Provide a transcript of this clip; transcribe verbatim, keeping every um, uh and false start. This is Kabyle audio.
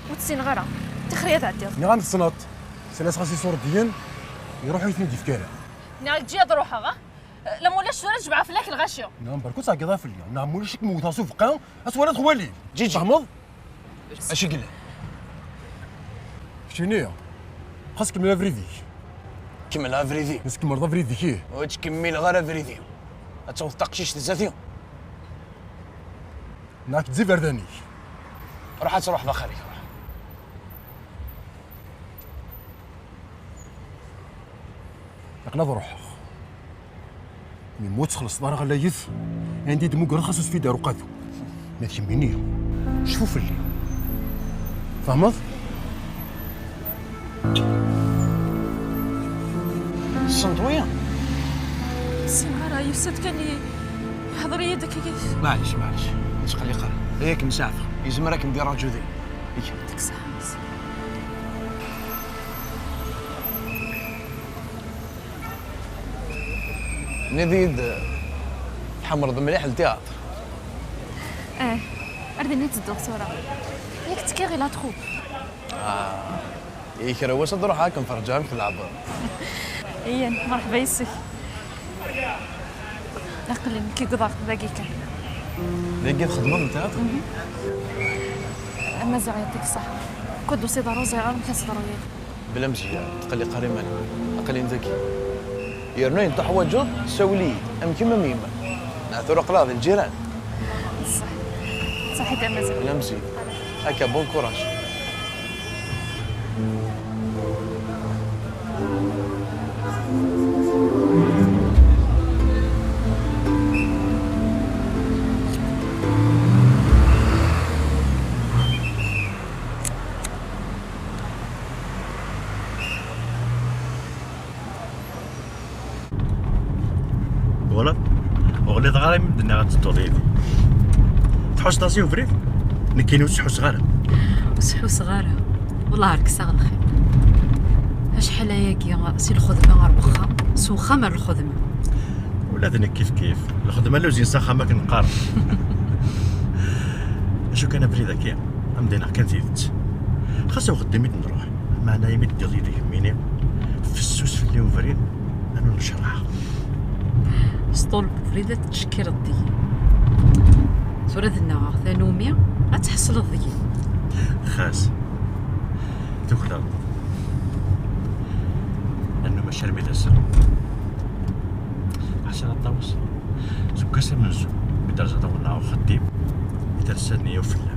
Ur tt-ssineɣ ara. Tixri ad ɛeddiḍ. Nniɣ-am tessneḍ. Slan-as xas iṣurdiyen, iruḥ ur yi-ten-id-yefki ara. Nniɣ-ak ǧǧi ad ruḥeɣ, ah? Lamulac tura jemɛeɣ fell-ak lɣaci. Nniɣ-am berka ur ttɛeggiḍ ara fell-i. Nniɣ-am ulac ad k-mmewteɣ s ubeqqa, ad twaliḍ xwali. Ǧiǧi. Tfehmeḍ? Acu i yellan? Keččini, xas kemmel abrid-ik. Kemmel abrid-ik. Ur tettkemmileḍ abrid-ik, ih. Ur ttkemmileɣ ara abrid-iw. Ad tawḍeḍ taqcict zdat-i. Neɣ ad k-tezzi iberdan-ik. Ruḥ ad truḥeḍ axir-ik, ruḥ. Aql-i ad ruḥeɣ. Mi ur txellṣeḍ ara ɣlayet, anda i d-tmugreḍ xas ur teffi-d ara uqadu. Ma d kemmini, cfu fell-i. Tfehmeḍ? Tessneḍ wiyaḍ? Ssineɣ ara, yusa-d kan i-, iḥḍer-iyi-d akka. Maɛlic, maɛlic. Ur ttqelliq ara. Ay akken saɛfeɣ. Yezmer ad kem-d-iraju din. Yak. Deg ṣṣeḥḥa-s. Nniḍ-iyi-d tḥemmleḍ mliḥ ltiyaṭr. Eh, ar din i ttedduɣ tura. Yak ttekkiɣ i la troupe. Ah, i kra wass ad ruḥeɣ ad kem-ferǧeɣ amek tleɛbeḍ. Iyan, merḥba yes-k. Aql-i nekk i wwḍeɣ dagi kan. Dagi txeddmeḍ ltiyaṭr? Mhm. Amaziɣ yeɛṭik ṣṣeḥḥa. Kull d usiḍar ur ẓriɣ ara amek ad teḍru yid-i. Bla Mezyan, tqelliq ara iman-im. Aql-in dagi. Yernu ayen tuḥwaǧeḍ, sawel-iyi-d, am kemm am yemma. Neɣ tura aql-aɣ d lǧiran. Ṣṣeḥ. Ṣaḥit a Maziɣ. Bla Mezyan. Akka, bon courage. Voilà. Ur ɣliḍeɣ ara imi d-nniɣ ad tedduḍ yid-i. Tḥusseḍ-as i ubrid? Nekkini ur sḥusseɣ ara. Ur sḥusseɣ ara. Wellah rkseɣ lxiṭ. Acḥal ayagi si lxedma ar wexxam, s wexxam ar lxedma. Ula d nekk kif kif. Lxedma luzin s axxam akken qqaren. Acu kan abrid-agi, am d-iniɣ kan tidet. Xas i uxeddim i d-nruḥ, meɛna imi d-teddiḍ yid-i kemmini, fessus fell-i ubrid, rnu nnecraḥeɣ. S ṭul n ubrid ad tettcekkireḍ deg-i. Tura ad nnaɣeɣ tanumi ad tḥeṣleḍ deg-i. Xas. Tuklaleḍ. Annum acu armi d ass-a. Ḥaca a Ṭawes. Seg wass amenzu, mi d-rẓiɣ tawennaɣ uxeddim, i tersa nniya ufella.